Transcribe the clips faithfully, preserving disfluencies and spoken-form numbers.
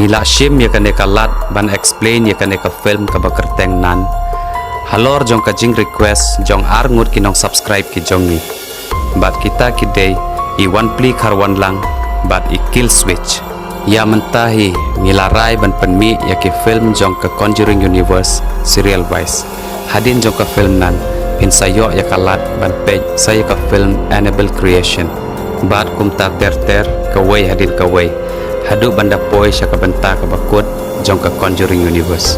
Ngi la shim ïa kane ka lad ban explain ïa kane ka film kaba kyrteng Nan halor jong ka jing request jong ar ngut ki nong subscribe ki jong ngi. Bad kita ki dei i Wanpli Kharwanlang bad i Kill Switch. Ïa mynta hi ngi la rai ban pynmih ïa ki film jong ka Conjuring Universe serial wise. Hadien jong ka film Nan, phin sa ïoh ïa ka lad ban peit sa ïa ka film Annabelle Creation. Bad kumta ter ter, kawei hadien kawei, haduh ban da poi sha ka bynta kaba kut jong ka Conjuring Universe.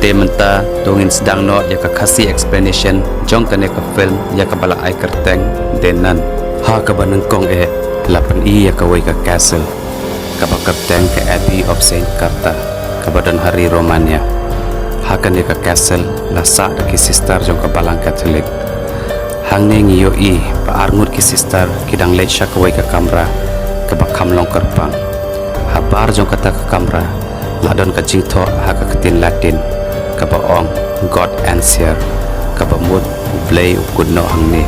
Te mynta to ngin sdang noh ïa ka Khasi explanation jong kane ka film ïa kaba la ai kyrteng The Nun. Ha kaba nyngkong eh, la pyni ïa kawei ka castle kaba kyrteng ka Abbey of Saint Carthage, kaba don ha ri Romania. Ha kane ka castle la sah da ki sister jong ka Balang Katholik. Hangne ngi ïohi ba ar ngut ki sister ki dang leit sha kawei ka kamra kaba kham long kyrpang. Habar jong kata ka kamra la don ka jingthoh ha ka ktien Latin kaba ong God answer, kaba mut U Blei u kut noh hangne.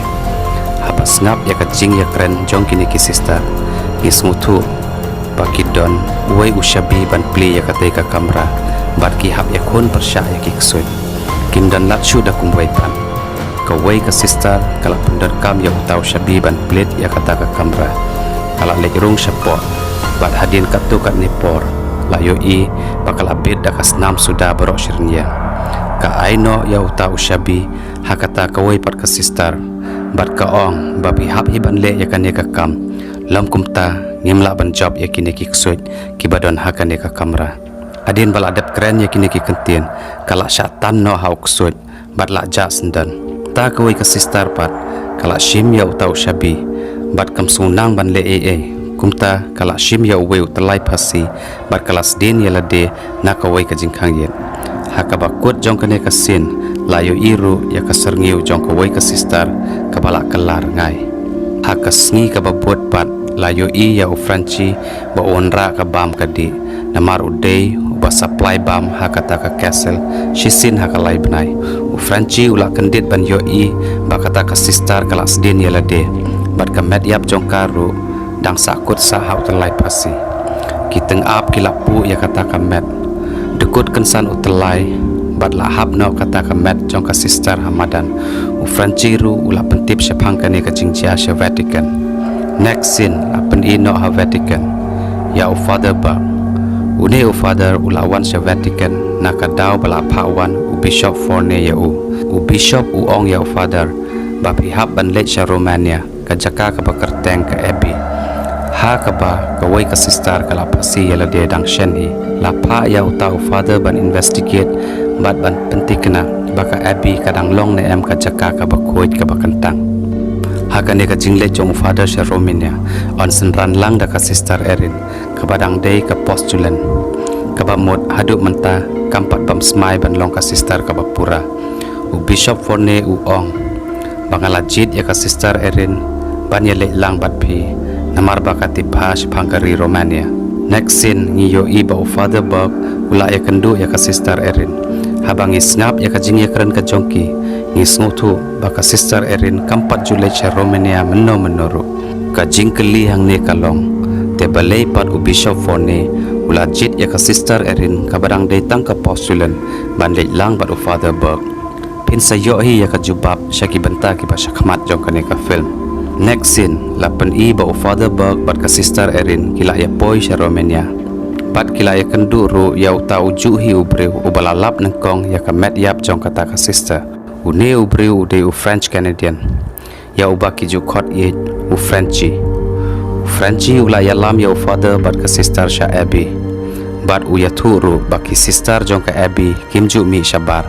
Haba sngap ïa ka jingïakren jong kine ki sister, ngi sngewthuh ba ki don uwei u shabi ban plie ïa katei ka kamra, bad ki hap ïakhun pyrshah ïa ki ksuid. Kim don lad shuh da kumwei pat. Kawei ka sister ka la pyndonkam ïa uta u shabi ban plie ïa kata ka kamra. Ka la leit rung shapoh, bad hadien katto katne por la ïohi ba ka la bit da ka snam suda baroh shi rynïeng. Ka ai noh ïa uta u shabi ha kata kawei pat ka sister, bad ka ong ba phi hap hi ban leh ïa kane ka kam, lym kumta ngim lah ban jop ïa kine ki ksuid kiba don ha kane ka kamra. Hadien ba la dep kren ïa kine ki kyntien, ka la shah tan noh ha u ksuid bad la jah syndon. Ta kawei ka sister pat ka la shim ïa uta u shabi, bad kam sngewbha ban leh ei ei. Kumta ka la shim ïa uwei u tyllai phasi bad ka la sdien ïa lade na kawei ka jingkhang ïit. Ha kaba kut jong kane ka scene, la ïohi ruh ïa ka syrngiew jong kawei ka sister kaba la kylla rngai. Ha ka sngi kaba bud pat, la ïohi ïa u Franchi ba u wanrah ka bam ka dih, namar u dei uba supply bam ha kata ka castle shisien ha ka lai bnai. U Franchi u la kyndit ban ïohi ba kata ka sister ka la sdien ïa lade, bad ka met ïap jong ka ruh dang sah kut sah ha u tyllai phasi. Ki tyngab ki la puh ïa kata ka met. Dkut kynsan u tyllai bad la hap noh kata ka met jong ka sister ha madan. U Franchi ruh u la pyntip shaphang kane ka jingjia sha Vatican. Next scene, la pyni noh ha Vatican ïa u Father Burke. Une u Father u la wan sha Vatican na ka daw ba la phah wan u Bishop Forney ïa u. U Bishop u ong ïa u Father ba phi hap ban leit sha Romania, ka jaka kaba kyrteng ka Abbey, ha kaba kawei ka sister ka la phasi ïa lade dang shen hi. La phah ïa uta u Father ban investigate bad ban pynthikna ba ka Abbey ka dang long ne em ka jaka kaba khuid kaba kyntang. Ha kane ka jingleit jong u Father sha Romania, yn synran lang da ka Sister Erin, kaba dang dei ka postulant, kaba mut haduh mynta kam pat bam smai ban long ka sister kaba pura. U Bishop Forney u ong ba nga la jied ïa ka Sister Erin ban ïaleit lang bad phi, namar ba ka tip bha shaphang ka ri Romania. Next scene, ngi ïohi ba u Father Burke u la ïakynduh ïa ka Sister Erin. Haba ngi sngap ïa ka jingïakren ka jong ki, ngi sngewthuh ba ka Sister Erin kam pat ju leit sha Romania mynno mynno ruh. Ka jingkylli hangne ka long, te balei pat u Bishop Forney u la jied ïa ka Sister Erin kaba dang dei tang ka postulant ban leit lang bad u Father Burke? Phin sa ïoh hi ïa ka jubab sha ki bynta kiba sha khmat jong kane ka film. Next scene, la pyni ba u Father Burke bad ka Sister Erin ki la ïapoi sha Romania. Bad ki la ïakynduh ruh ïa uta u juh hi u briew uba la lap nyngkong ïa ka met ïap jong kata ka sister. Une u briew u dei u French Canadian, ïa uba ki ju khot ïeit u Frenchie. U Frenchie u la ïalam ïa u Father bad ka Sister sha Abbey, bad u ïathuh ruh ba ki sister jong ka Abbey kim ju mih shabar.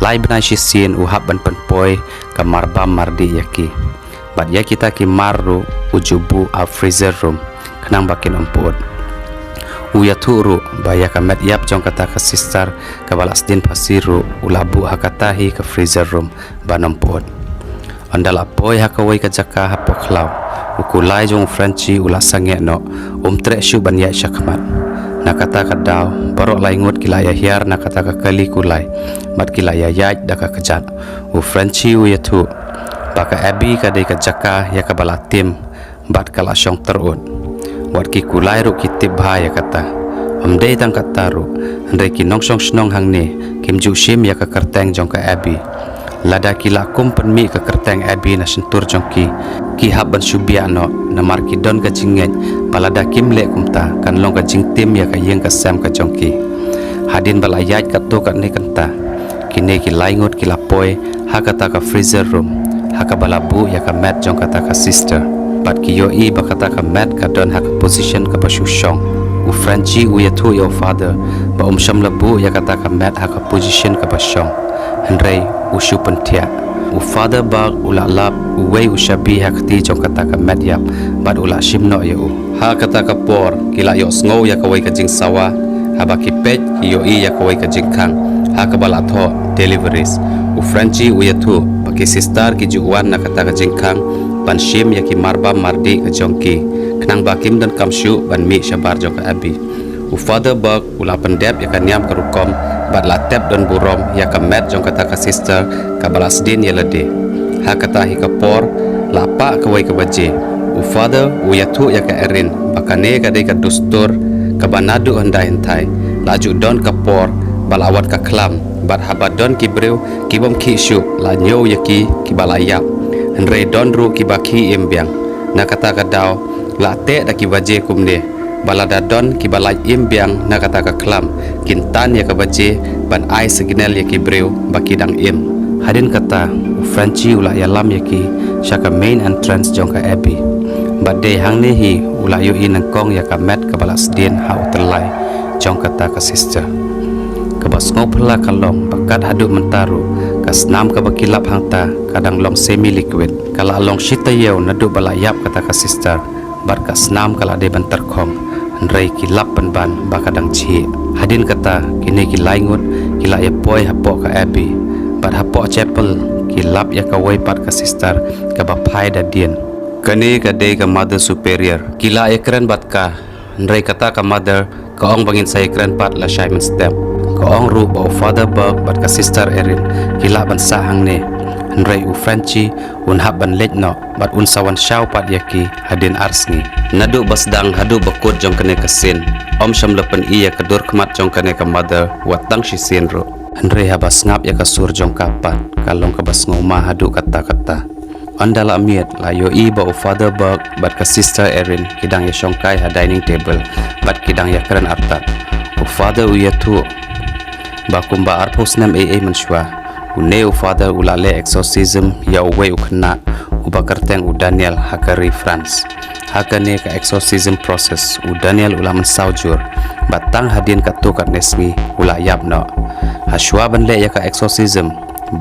Lai bnai shisien u hap ban pynpoi ka marbam mardih ïa ki, bad ïa kita ki mar ruh u ju buh ha freezer room khnang ba kin ym pyut. U ïathuh ruh ba ïa ka met ïap jong kata ka sister kaba la sdien phasi ruh u la buh ha kata hi ka freezer room ban ym pyut. Ynda la poi ha kawei ka jaka hapoh khlaw, u kulai jong u Frenchie u la sangeh noh, um treh shuh ban ïaid sha khmat. Na kata ka daw, baroh lai ngut ki la ïahiar na kata ka kali kulai, bad ki la ïaid da ka kjat. U Frenchie u ïathuh ba ka Abbey ka dei ka jaka ïa kaba la tim bad ka la shong tyrut. Wat ki kulai ruh ki tip bha ïa kata. Ym dei tang katta ruh, hynrei ki nongshong shnong hangne kim ju shim ïa ka kyrteng jong ka Abby. Lada ki la kum pynmih ka kyrteng Abby na shyntur jong ki, ki hap ban shu biang noh, namar ki don ka jingngeit ba lada kim leh kumta kan long ka jingtim ïa ka ïing ka sem ka jong ki. Hadien ba la ïaid katto katne kynta, kine ki lai ngut ki la poi ha kata ka freezer room, ha kaba la buh ïa ka mat jong kata ka sister. Bad ki ïohi ba kata ka mat ka don ha ka position kaba shu shong. U Franchi u ïathuh ïa u Father ba um shym la buh ïa kata ka mat ha ka position kaba shong, hynrei u shu pynthiah. U Father Buck u la lap uwei u shabi ha kti jong kata ka mat ïap, bad u la shim noh ïa u. Ha kata ka por ki la ïohsngew ïa kawei ka jingsawa, haba ki peit ki ïohi ïa kawei ka jingkhang ha kaba la thoh deliveries. U Franchi u ïathuh ba ki sister ki ju wan na kata ka jingkhang ban shim ïa ki marbam mardih ka jong ki, khnang ba kim donkam shuh ban mih shabar jong ka Abby. U Father Buck u la pyndep ïa ka niam ka rukom bad la tep don burom ïa ka mat jong kata ka sister kaba la sdien ïa lade. Ha kata hi ka por la pah kawei ka baje. U Father u ïathuh ïa ka Erin ba kane ka dei ka dustur kaba naduh hyndai hynthai la ju don ka por ba la wan ka khlam, bad haba don ki briew ki bym khih shuh la ñiew ïa ki kiba la ïap, hynrei don ruh kiba khih im biang. Na kata ka daw la teh da ki baje kumne ba lada don kiba lait im biang na kata ka khlam, kin tan ïa ka baje ban ai signal ïa ki briew ba ki dang im. Hadien kata u Franchi u la ïalam ïa ki sha ka main entrance jong ka Abby. Bad dei hangne hi u la ïohi nyngkong ïa ka mat kaba la sdien ha u tyllai jong kata ka sister. Kaba sngewphylla ka long ba kat haduh mynta ruh ka snam kaba ki lap hangta ka dang long semi liquid. Ka la long shi taïew naduh ba la ïap kata ka sister, bad ka snam ka la dei ban tyrkhong, hynrei ki lap pynban ba ka dang jhieh. Hadien kata kine ki lai ngut ki la ïa poi hapoh ka Abby, bad hapoh chapel ki lap ïa kawei pat ka sister kaba phai da dien. Kane ka dei ka Mother Superior. Ki la ïa kren bad ka, hynrei kata ka Mother ka ong ba ngin sa ïa kren pat lashai mynstep. Ka ong ruh ba u Father Buck bad ka Sister Erin ki lah ban sah hangne, hynrei u Franchi un hap ban leit noh bad un sa wan shaw pat ïa ki hadien ar sngi. Naduh ba sdang haduh ba kut jong kane ka sien, ym shym la pyni ïa ka dur khmat jong kane ka Mother wat tang shisien ruh. Hynrei haba sngap ïa ka sur jong ka pat, ka long kaba sngewma haduh katta katta. Ynda la miet la ïohi ba u Father Buck bad ka Sister Erin ki dang ïa shongkai ha dining table bad ki dang ïa kren artat. U Father u ïathuh ba kumba arphew snem ei ei mynshuwa, une u Father u la leh exorcism ïa uwei u khynnah uba kyrteng u Daniel ha ka ri France. Ha kane ka exorcism process u Daniel u la mynsaw jur, bad tang hadien katto katne sngi u la ïap noh. Hashwa ban leh ïa ka exorcism,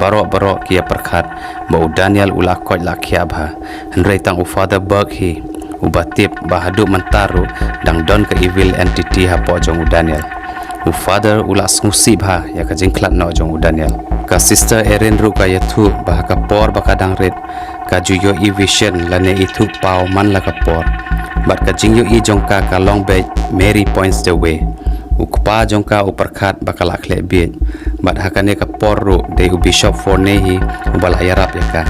baroh baroh ki ïa pyrkhat ba u Daniel u la koit la khiah bha. Hynrei tang u Father Buck hi uba tip ba haduh mynta ruh dang don ka evil entity hapoh jong u Daniel. U Father u la sngewsih bha ïa ka jingkhlad noh jong u Daniel. Ka Sister Erin ruh ka ïathuh ba ha ka por ba ka dang rit, ka ju ïohi vision lane ithuh paw man la ka por. Bad ka jingïohi jong ka ka long beit Mary points the way. U kpa jong ka u pyrkhat ba ka la khleh bieit. Bad ha kane ka por ruh dei u Bishop Forney hi uba la ïarap ïa ka,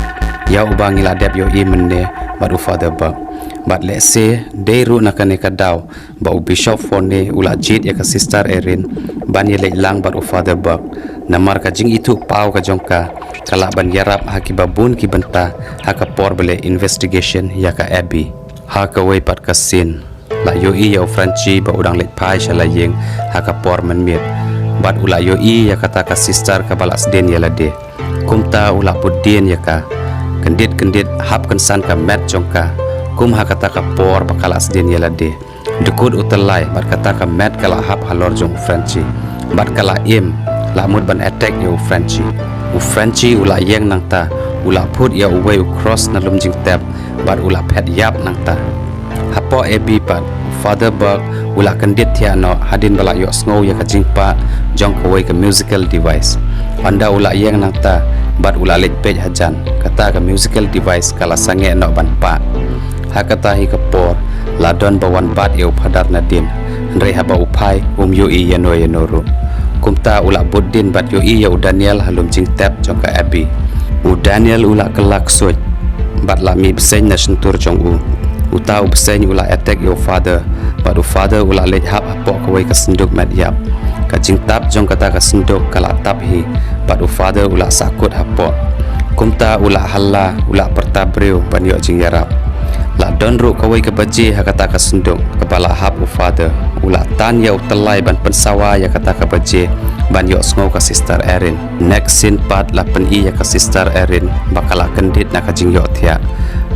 ïa uba ngi la dep ïohi mynne bad u Father Buck. Bad lehse dei ruh na kane ka daw ba u Bishop Forney u la jied ïa ka Sister Erin ban ïaleit lang bad u Father Buck, namar ka jingithuh paw ka jong ka ka lah ban ïarap ha kiba bun ki bynta ha ka por ba leh investigation ïa ka Abby. Ha kawei pat ka sien la ïohi ïa u Franchi ba u dang leit phai sha la ïing ha ka por mynmiet, bad u la ïohi ïa kata ka sister kaba la sdien ïa lade. Kumta u la bud dien ïa ka. Kyndit kyndit hap kynsan ka met jong ka, kum ha kata ka por ba ka la sdien ïa lade. Dkut u tyllai bad kata ka met ka la hap halor jong u Franchi, bad ka la im la mut ban attack ïa u Franchi. U Franchi u la ïeng nangta, u la phut ïa uwei u cross na lum jingtep bad u la phet ïap nangta. Hapoh Abby pat, Father Buck u la kyndit thiah noh hadien ba la ïohsngew ïa ka jingpah jong kawei ka musical device. Ynda u la ïeng nangta bad u la leit peit hajan, kata ka musical device ka la sangeh noh ban pah. Ha kata hi ka por la don ba wan bat ïa u Phadar nadien, hynrei haba u phai um ïohi ïano ïano ruh. Kumta u la bud dien bad ïohi ïa u Daniel ha lum jingtep jong ka Abby. U Daniel u la kylla ksuid bad la mih bseiñ na shyntur jong u. Uta u bseiñ u la attack ïa u Father, Bad u Father u la leit hap hapoh kawei ka synduk met ïap. Ka jingtap jong kata ka synduk ka la tap hi, bad u Father u la sahkut hapoh. Kumta u la halla, u la pyrta briew ban ïoh jingïarap. La don ruh kawei ka baje ha kata ka synduk, kaba la hap u Father. U la tan ïa u tyllai ban pynsawa ïa kata ka baje, ban ïohsngew ka Sister Erin. Next scene pat la pyni ïa ka Sister Erin, ba ka la kyndit na ka jingïohthiah.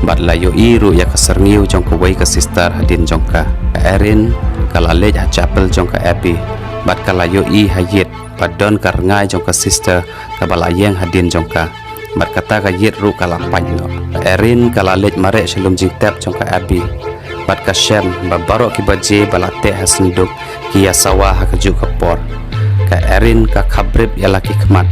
Bad la ïohi ruh ïa ka syrngiew jong kawei ka sister hadien jong ka. Ka Erin, ka la leit ha chapel jong ka Abby. Bad ka la ïohi ha ïit, ba don ka rngai jong ka sister, kaba la ïeng hadien jong ka. Bad kata ka ïit ruh ka la pait noh. Ka Erin ka la leit mareh sha lum jingtep jong ka Abby. Bad ka shem, ba baroh ki baje ba la teh ha synduk, ki ïasawa ha kajuh ka por. Ka Erin ka khapbrip ïa la ki khmat.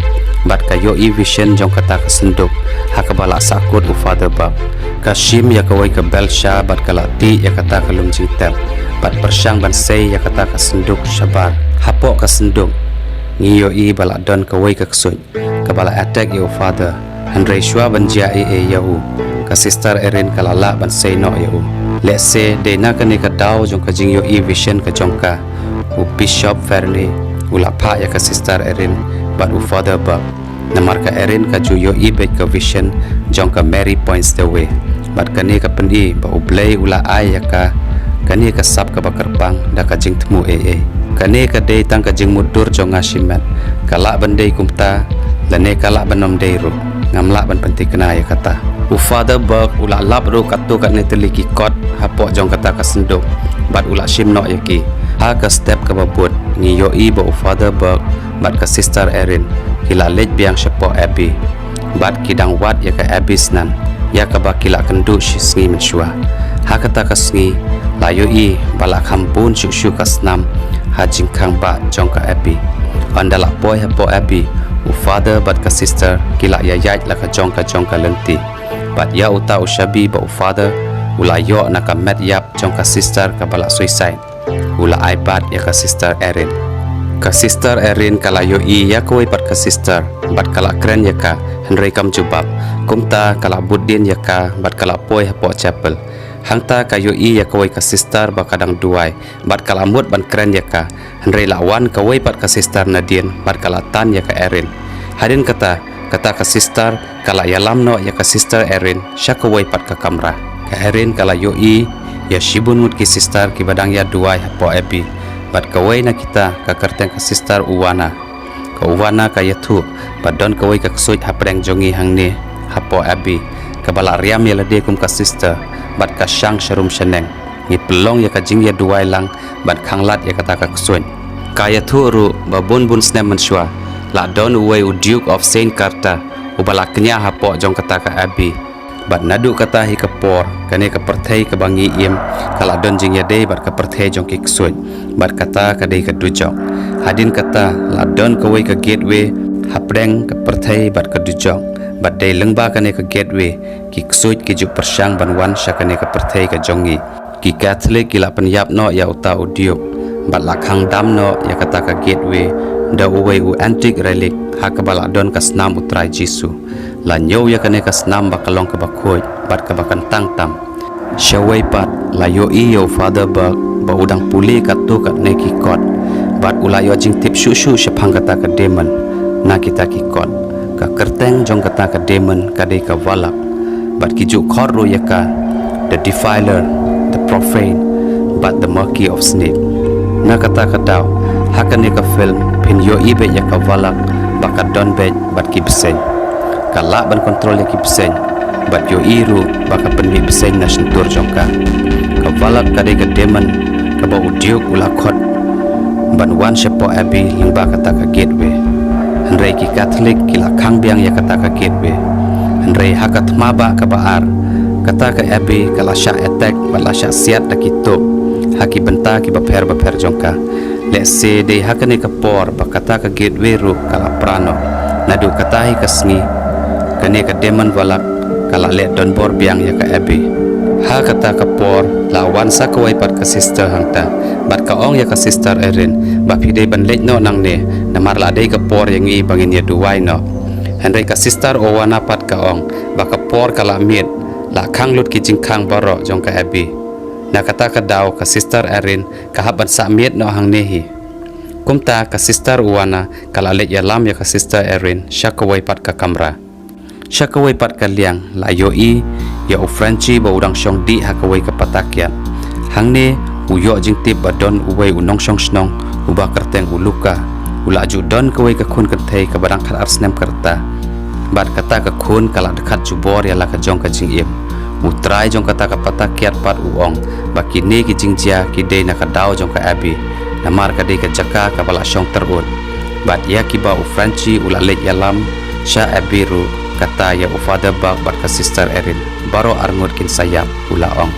Bad ka ïohi vision jong kata ka synduk, ha kaba la sahkut u Father Buck. Ka shim ïa kawei ka belsha bad ka la tih ïa kata ka lum jingtep. Bad pyrshang ban sei ïa kata ka synduk shabar. Hapoh ka synduk, ngi ïohi ba la don kawei ka ksuid, kaba la attack ïa u Father. Hynrei shuwa ban jia ei ei ïa u, ka Sister Erin ka la lah ban sei noh ïa u. Lehse dei na kane ka daw jong ka jingïohi vision ka jong ka, u Bishop Fernie u la phah ïa ka Sister Erin bad u Father Buck. Namar ka Erin ka ju ïohi beit ka vision jong ka Mary Points the Way. Bad kane ka pyni ba U Blei u la ai ïa ka kane ka sap kaba kyrpang da ka jingthmu ei ei. Kane ka dei tang ka jingmutdur jong nga shimet. Ka lah ban dei kumta, lane ka lah ban ym dei ruh. Ngam lah ban pynthikna ïa kata. U Father Buck u la lap ruh katto katne tylli ki kot hapoh jong kata ka synduk. Bad u la shim noh ïa ki. Ha ka step kaba bud, ngi ïohi ba u Father Buck bad ka Sister Erin ki la leit biang shapoh Abby. Bad ki dang wad ïa ka Abby snan, ïa kaba ki la kynduh shi sngi mynshuwa. Ha kata ka sngi, la ïohi ba la kham bun shuh shuh ka snam ha jingkhang bah jong ka Abby. Ynda la poi hapoh Abby, u Father bad ka Sister ki la ïaid la ka jong ka jong ka lynti. Bad ïa uta u shabi ba u Father u la ïoh na ka met ïap jong ka Sister kaba la suicide, u la ai pat ïa ka Sister Erin. Ka Sister Erin ka la ïohi ïa kawei pat ka sister bad ka la kren ïa ka, hynrei kam jubab. Kumta ka la bud dien ïa ka bad ka la poi hapoh chapel. Hangta ka ïohi ïa kawei ka sister ba ka dang duwai bad ka la mut ban kren ïa ka, hynrei la wan kawei pat ka sister nadien bad ka la tan ïa ka Erin. Hadien kata, kata ka sister ka la ïalam noh ïa ka Sister Erin sha kawei pat ka kamra. Ka Erin ka la ïohi ïa shibun ngut ki sister kiba dang ïa duwai hapoh Abby. Bad kawei na kita ka kyrteng ka Sister Uwana. Ka Uwana ka ïathuh ba don kawei ka ksuid hapdeng jong ngi hangne hapoh Abby, kaba la riam ïa lade kum ka sister bad ka shang sharum shaneng. Ngi pynlong ïa ka jingïaduwai lang ban khanglad ïa kata ka ksuid. Ka ïathuh ruh ba bun bun snem mynshuwa la don uwei u Duke of Saint Carter, uba la kñia hapoh jong kata ka Abby. Bad naduh kata hi ka por, kane ka pyrthei kaba ngi im ka la don jingïadei bad ka pyrthei jong ki ksuid. Bad kata ka dei ka dujok. Hadien kata la don kawei ka gateway hapdeng ka pyrthei bad ka dujok. Bad dei lyngba kane ka gateway ki ksuid ki ju pyrshang ban wan sha kane ka pyrthei ka jong ngi. Ki Catholic ki la pynïap noh ïa uta u Duke bad la khang dam noh ïa kata ka gateway da uwei u antique relic ha kaba la don ka snam u Trai Jisu. La ñiew ïa kane ka snam ba ka long kaba khuid bad kaba kyntang tam. Shawei pat la ïohi ïa u Father Buck ba u dang pule katto katne ki kot bad u la ïoh jingtip shuh shuh shaphang kata ka demon na kita ki kot. Ka kyrteng jong kata ka demon ka dei ka Valak. Bad ki ju khot ruh ïa ka The Defiler, The Profane, bad The Marquis of Snake. Na kata ka daw, ha kane ka film phin ïohi beit ïa ka Valak ba ka don beit bad ki bseiñ. Ka lah ban control ïa ki bseiñ bad ïohi ruh ba ka pynmih bseiñ na shyntur jong ka. Ka Valak ka dei ka demon kaba u Duke u la khot ban wan shapoh Abby lyngba kata ka gateway. Hynrei ki Catholic ki la khang biang ïa kata ka gateway. Hynrei ha ka thma bah kaba ar, kata ka Abby ka la shah attack bad la shah siat da ki tup ha ki bynta kiba pher bapher jong ka. Lehse dei ha kane ka por ba kata ka gateway ruh ka la pra noh. Naduh kata hi ka sngi, kane ka demon Valak ka la leh donbor biang ïa ka Abby. Ha kata ka por la wan sa kawei pat ka sister hangta bad ka ong ïa ka Sister Erin ba phi dei ban leit noh nangne, namar la dei ka por ïa ngi ba ngin ïa duwai noh. Hynrei ka Sister Owana pat ka ong ba ka por ka la miet, la khang lut ki jingkhang baroh jong ka Abby. Na kata ka daw ka Sister Erin ka hap ban sah miet noh hangne hi. Kumta ka Sister Uwana ka la leit ïalam ïa ka Sister Erin sha kawei pat ka kamra. Sha kawei pat ka liang la ïohi ïa u Frenchie ba u dang shong dih ha kawei ka pata kiad. Hangne u ïoh jingtip ba don uwei u nongshong shnong uba kyrteng u Luka. U la ju don kawei ka khun kynthei kaba dang khatar snem ka rta. Bad kata ka khun ka la dkhat jubor ïa la ka jong ka jingim. U trai jong kata ka pata kiad pat u ong ba kine ki jingjia ki dei na ka daw jong ka Abby. Namar ka dei ka jaka kaba la shong tyrut. Bad ïa kiba u Frenchie u la leit ïalam sha Abby ruh, kata ïa u Father Buck bad ka Sister Erin, baroh arngut kin sa ïap, u la ong.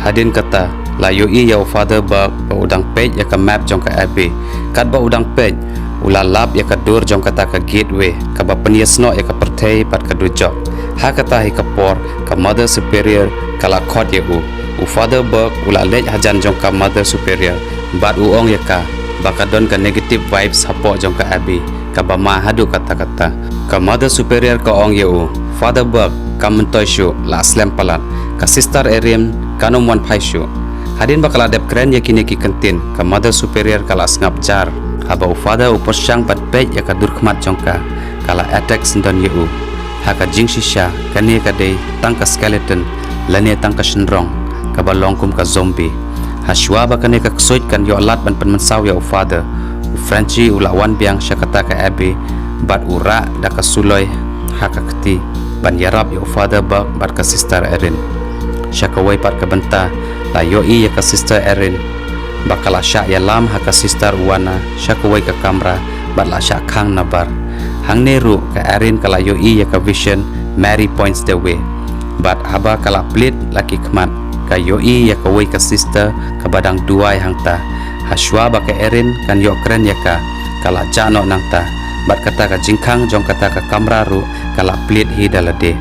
Hadien kata la ïohi ïa u Father Buck ba u dang peit ïa ka map jong ka Abby. Katba u dang peit, u la lap ïa ka dur jong kata ka gateway kaba pynïasnoh ïa ka pyrthei bad ka dujok. Ha kata hi ka por ka Mother Superior ka la khot ïa u. U Father Buck u la leit hajan jong ka Mother Superior bad u ong ïa ka ba ka don ka negative vibes hapoh jong ka Abby kaba ma haduh katta katta. Ka Mother Superior ka ong ïa u, Father Buck, kam myntoi shuh, la slem palat. Ka Sister Erin kan ym wan phai shuh. Hadien ba ka la dep kren ïa kine ki kyntien, ka Mother Superior ka la sngap jar haba u Father u pyrshang ban peit ïa ka dur khmat jong ka, ka la attack syndon ïa u. Ha ka jingshisha kane ka dei tang ka skeleton lane tang ka shynrong kaba long kum ka zombie. Hashwa ba kane ka ksuid kan ïoh lad ban pynmynsaw ïa u Father, u Frenchie u la wan biang sha kata ka Abby bad u rah da ka suloi ha ka kti ban ïarap ïa u Father Buck bad ka Sister Erin. Sha kawei pat ka bynta la ïohi ïa ka Sister Erin ba ka la shah ïalam ha ka Sister Uwana sha kawei ka kamra bad la shah khang nabar. Hangne ruh ka Erin ka la ïohi ïa ka vision, Mary points the way. Bad haba ka la plied la ki khmat ka ïohi ïa kawei ka sister kaba dang duwai hangta. Hashwa ba ka Erin kan ïoh kren ïa ka, ka la jah noh nangta. Bad kata ka jingkhang jong kata ka kamra ruh ka la plied hi da lade.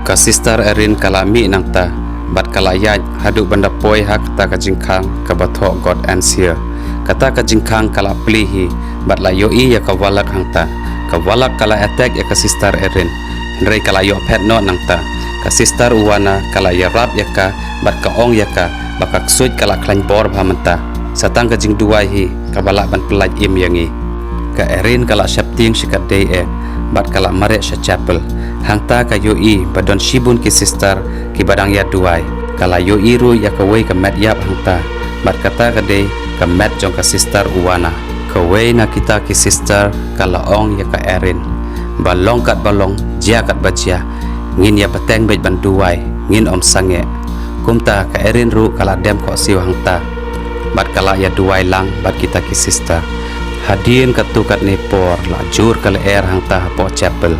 Ka Sister Erin ka la mih nangta bad ka la ïaid haduh ban da poi ha kata ka jingkhang kaba thoh God ends here. Kata ka jingkhang ka la plie hi bad la ïohi ïa ka walak hangta. Ka walak ka la attack ïa ka Sister Erin. Hynrei ka la ïoh phet noh nangta. Ka Sister Uwana ka la ïarap ïa ka bad ka ong ïa ka ba ka ksuid ka la khlaiñ bor bha mynta. Sa tang ka jingduwai hi kaba lah ban pyllait im ïa ngi. Ka Erin ka la sheptieng shi katdei eh bad ka la mareh sha chapel. Hangta ka ïohi ba don shibun ki sister kiba dang ïaduwai. Ka la ïohi ruh ïa kawei ka met ïap hangta bad kata ka dei ka met jong ka Sister Uwana. Kawei na kita ki sister ka la ong ïa ka Erin ba long katba long, jia katba jia, ngin ïa bteng beit ban duwai, ngin ym sangeh. Kumta ka Erin ruh ka la dem khohsiew hangta bad ka la ïaduwai lang bad kita ki sister. Hadien katto katne por la jur ka lyer hangta hapoh chapel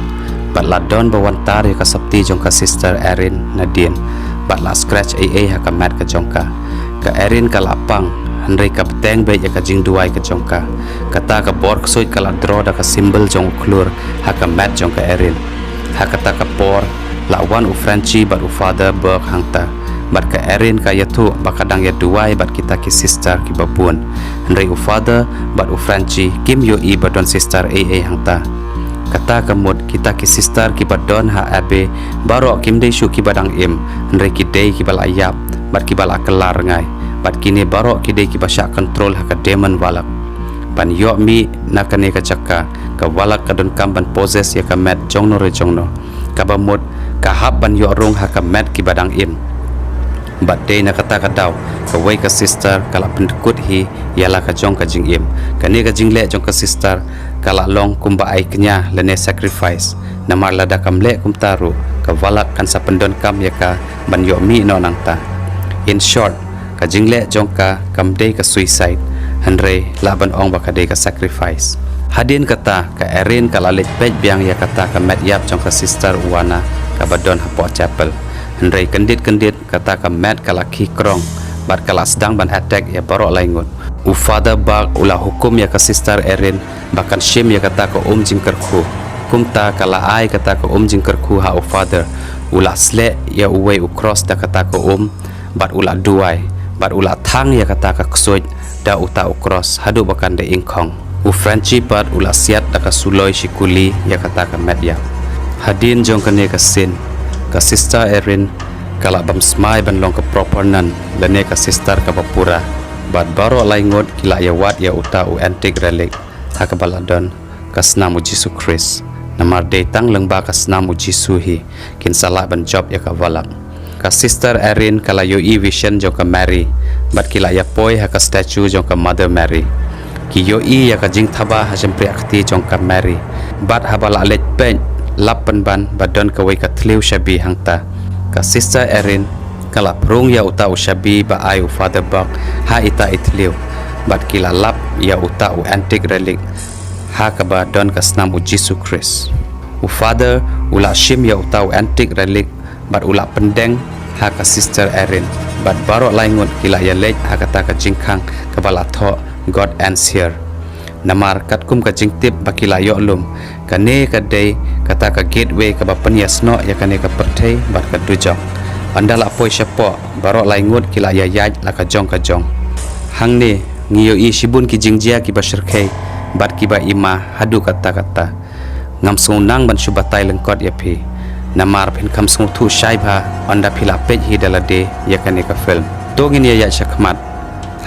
bad la don ba wan tar ïa ka sopti jong ka Sister Erin nadien bad la scratch ei ei ha ka met ka jong ka. Ka Erin ka la pang hynrei ka bteng beit ïa ka jingduwai ka jong ka. Kata ka bor ksuid ka la draw da ka symbol jong u khlur ha ka met jong ka Erin. Ha kata ka por la wan u Frenchie bad u Father Burke hangta bad ka Erin ka ïathuh ba ka dang ïaduwai bad kita ki sister kiba bun. Hynrei u Father bad u Frenchie kim ïohi ba don sister ei ei hangta. Kata ka mut kita ki sister kiba don ha Abbey baroh kim dei shuh kiba dang im, hynrei ki dei kiba la ïap bad kiba la kylla rngai. Bad kine baroh ki dei kiba shah kontrol ha ka demon walak. Ban ïoh mih na kane ka jaka, ka walak ka donkam ban possess ïa ka met jongno re jongno. Kaba mut ka hap ban ïoh rung ha ka met kiba dang im. Bad dei na kata ka daw kawei ka sister ka la pyndkut hi ïa la ka jong ka jingim. Kane ka jingleh jong ka sister ka la long kumba ai kñia lane sacrifice. Namar lada kam leh kumta ruh ka walak kan sa pyndonkam ïa ka ban ïoh mih noh nangta. In short, ka jingleh jong ka kam dei ka suicide, hynrei lah ban ong ba ka dei ka sacrifice. Hadien kata ka Erin ka la leit peit biang ïa kata ka met ïap jong ka Sister Uwana kaba don hapoh chapel. Hynrei kyndit kyndit kata ka met ka la khih krong bad ka la sdang ban attack ïa baroh lai ngut. U Father Burke u la hukum ïa ka Sister Erin ba kan shim ïa kata ka um jingkyrkhu. Kumta ka la ai kata ka um jingkyrkhu ha u Father. U la sleh ïa uwei u cross da kata ka um bad u la duwai bad u la thang ïa kata ka ksuid da uta u cross haduh ba kan da ingkhong. U Frenchie pat u la siat da ka suloi shi kuli ïa kata ka met ïap. Hadien jong kane ka scene ka Sister Erin Ka lah bam smai ban long ka proper nun, lane ka sister kaba pura. Bad baroh lai ngut ki lah ïa wad ïa uta u antique relic ha kaba lah don ka snam u Jisu Khrist. Namar dei tang lyngba ka snam u Jisu hi kin sa lah ban jop ïa ka valak. Ka sister Erin ka lah ïohi vision jong ka Mary, bad ki lah ïa poi ha ka statue jong ka Mother Mary. Ki ïohi ïa ka jingthaba ha jingpyrkhat jong ka Mary. Bad haba lah leit peit, lap pynban ba don kawei ka thliew shabi hangta. Ka sister Erin ka lah pyrung ïa uta u shabi ba ai u Father Buck ha ita i thliew. Bad ki lah lap ïa uta u antique relic ha kaba don ka snam u Jisu Khrist. U Father u lah shim ïa uta u antique relic bad u lah pyndeng ha ka sister Erin. Bad baroh lai ngut ki lah ïa leit ha kata ka jingkhang kaba lah thoh God Ends Here. Namar katkum ka jingtip ba ki lah ïoh lum, kane ka dei kata ka gateway kaba pynïasnoh ïa kane ka pyrthei bad ka dujok. Ynda lah poi shapoh, baroh lai ngut ki lah ïa ïaid la ka jong ka jong. Hangne ngi ïohi shibun ki jingjia kiba shyrkhei bad kiba ima haduh katta katta. Ngam sngew nang ban shu batai lyngkot ïa phi, namar phin kham sngewthuh shai bha ynda phi lah peit hi da lade ïa kane ka film. To ngin ïa ïaid shakhmat.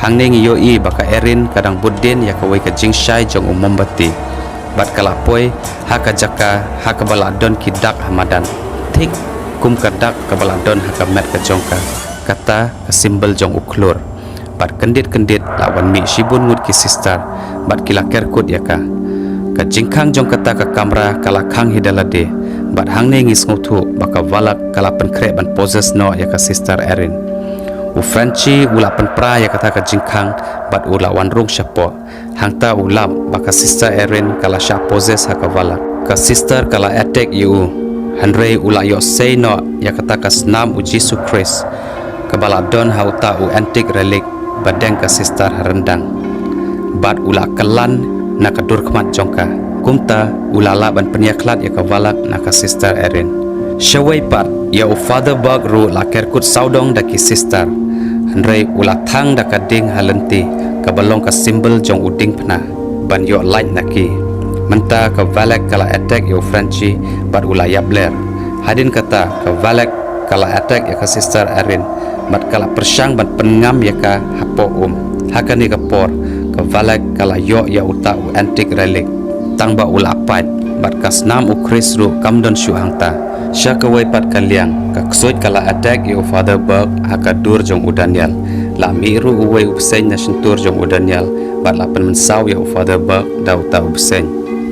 Hangne ngi ïohi ba ka Erin ka dang bud dien ïa kawei ka jingshai jong u mombati. Bad ka lah poi ha ka jaka ha kaba lah don ki dak ha madan, thik kum ka dak kaba lah don ha ka met ka jong ka. Kata ka symbol jong u khlur. Bad kyndit kyndit lah wan mih shibun ngut ki sister bad ki lah kerkut ïa ka. Ka jingkhang jong kata ka kamra ka lah khang hi da lade. Bad hangne ngi sngewthuh ba ka valak ka lah pynkhreh ban possess noh ïa ka sister Erin. U Frenchie u lah pynpra ïa kata ka jingkhang bad u lah wan rung shapoh. Hangta u lap ba ka sister Erin ka lah shah possess ha ka valak. Ka sister ka lah attack ïa u, hynrei u lah ïoh sei noh ïa kata ka snam u Jisu Khrist kaba lah don ha uta u antique relic ba deng ka sister ha ryndang. Bad u lah kyllan na ka dur khmat jong ka. Kumta u lah lah ban pynïakhlad ïa ka valak na ka sister Erin. Shawei pat, ïa u Father Buck ruh la kerkut sawdong da ki sister. Hynrei u la thang da ka ding ha lynti kaba long ka symbol jong u diengphna ban ïoh lait na ki. Mynta ka Valak ka la attack ïa u Frenchie bad u la ïapler. Hadien kata ka Valak ka la attack ïa ka sister Erin bad ka la pyrshang ban pynngam ïa ka hapoh um. Ha kane ka por ka Valak ka la ïoh ïa uta u antique relic. Tang ba u la pait bad ka snam u Khrist ruh kam don shuh hangta. Sha kawei pat ka liang ka ksuid ka la attack ïa u Father Burke ha ka dur jong u Daniel. La mih ruh uwei u bseiñ na shyntur jong u Daniel bad la pynmynsaw ïa u Father Burke da uta u bseiñ.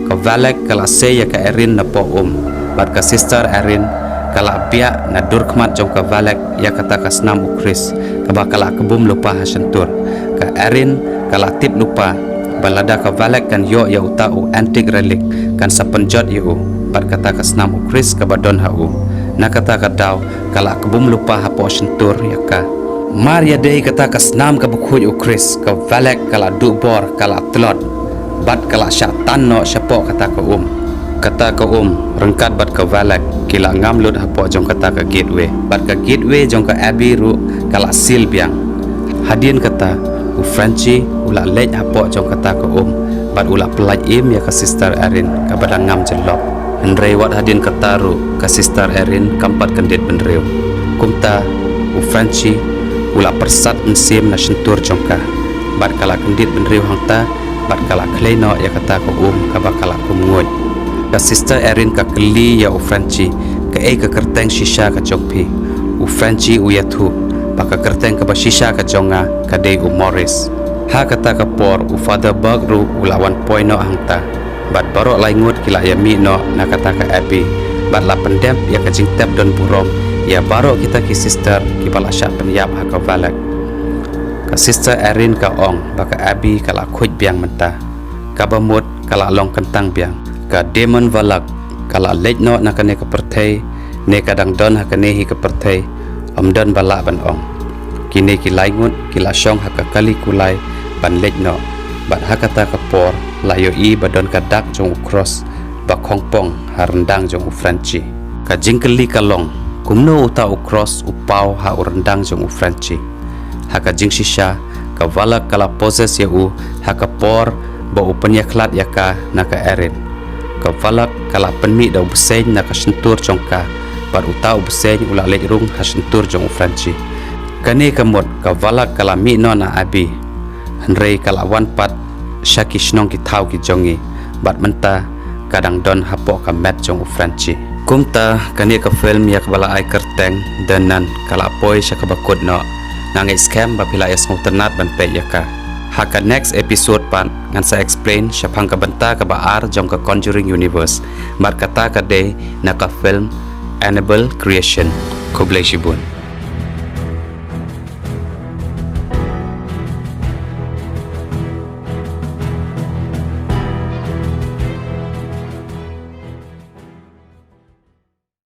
Ka Valak ka la sei ïa ka Erin napoh um bad ka sister Erin ka la biah na dur khmat jong ka Valak ïa kata ka snam u Khrist kaba ka la kbum lypa ha shyntur. Ka Erin ka la tip lypa ba lada ka Valak kan ïoh ïa uta u antique relic kan sa pynjot ïa u bad kata ka snam u Khrist kaba don ha u. Na kata ka daw ka la kbum lypa hapoh shyntur ïa ka. Mar ïadei kata ka snam kaba khuid u Khrist ka Valak ka la duh bor, ka la tlot bad ka la shah tan noh shapoh kata ka um. Kata ka um ryngkat bad ka Valak ki la ngam lut hapoh jong kata ka gateway bad ka gateway jong ka Abbey ruh ka la seal biang. Hadien kata u Frenchie u la leit hapoh jong kata ka um bad u la pyllait im ïa ka sister Erin kaba dang ngam jyllop. Hynrei wat hadien kata ruh ka sister Erin kam pat kyndit bynriew. Kumta u Frenchie u la pyrsad mynsiem na shyntur jong ka bad ka la kyndit bynriew hangta bad ka la khlei noh ïa kata ka um kaba ka la kum nguid. Ka sister Erin ka kylli ïa u Frenchie, "Kaei ka kyrteng shisha ka jong phi?" U Frenchie u ïathuh ba ka kyrteng kaba shisha ka jong nga ka dei u Morris. Ha kata ka por u Father Burke ruh u la wan poi noh hangta bad baroh lai ngut ki la ïa mih noh na kata ka Abbey bad la pyndep ïa ka jingtep don burom ïa baroh kita ki sister kiba la shah pynïap ha ka Valak. Ka sister Erin ka ong ba ka Abbey ka la khuid biang mynta. Kaba mut ka la long kyntang biang. Ka demon Valak ka la leit noh na kane ka pyrthei ne ka dang don ha kane hi ka pyrthei, ym don ba lah ban ong. Kine ki lai ngut ki la shong ha ka kali kulai ban leit noh bad ha kata ka por la ïohi ba don ka dak jong u cross ba khongpong ha ryndang jong u Frenchie. Ka jingkylli ka long, kumno uta u cross u paw ha u ryndang jong u Frenchie? Ha ka jingshisha ka Valak ka la possess ïa u ha ka por ba u pynïakhlad ïa ka na ka Erin. Ka Valak ka la pynmih da u bseiñ na ka shyntur jong ka bad uta u bseiñ u la leit rung ha shyntur jong u Franchi. Kane ka mut ka Valak ka la mih noh na Abby, hynrei ka la wan pat sha ki shnong ki thaw ki jong ngi, bad mynta ka dang don hapoh ka met jong u Franchi. Kumta kane ka film ïa kaba la ai kyrteng The Nun ka la poi sha kaba kut noh. Nga ngeit skhem ba phi la ïa sngewtynnat ban peit ïa ka. Ha ka next episode pat ngan sa explain shaphang ka bynta kaba ar jong ka Conjuring Universe, bad kata ka dei na ka film Annabelle Creation. Khublei shibun.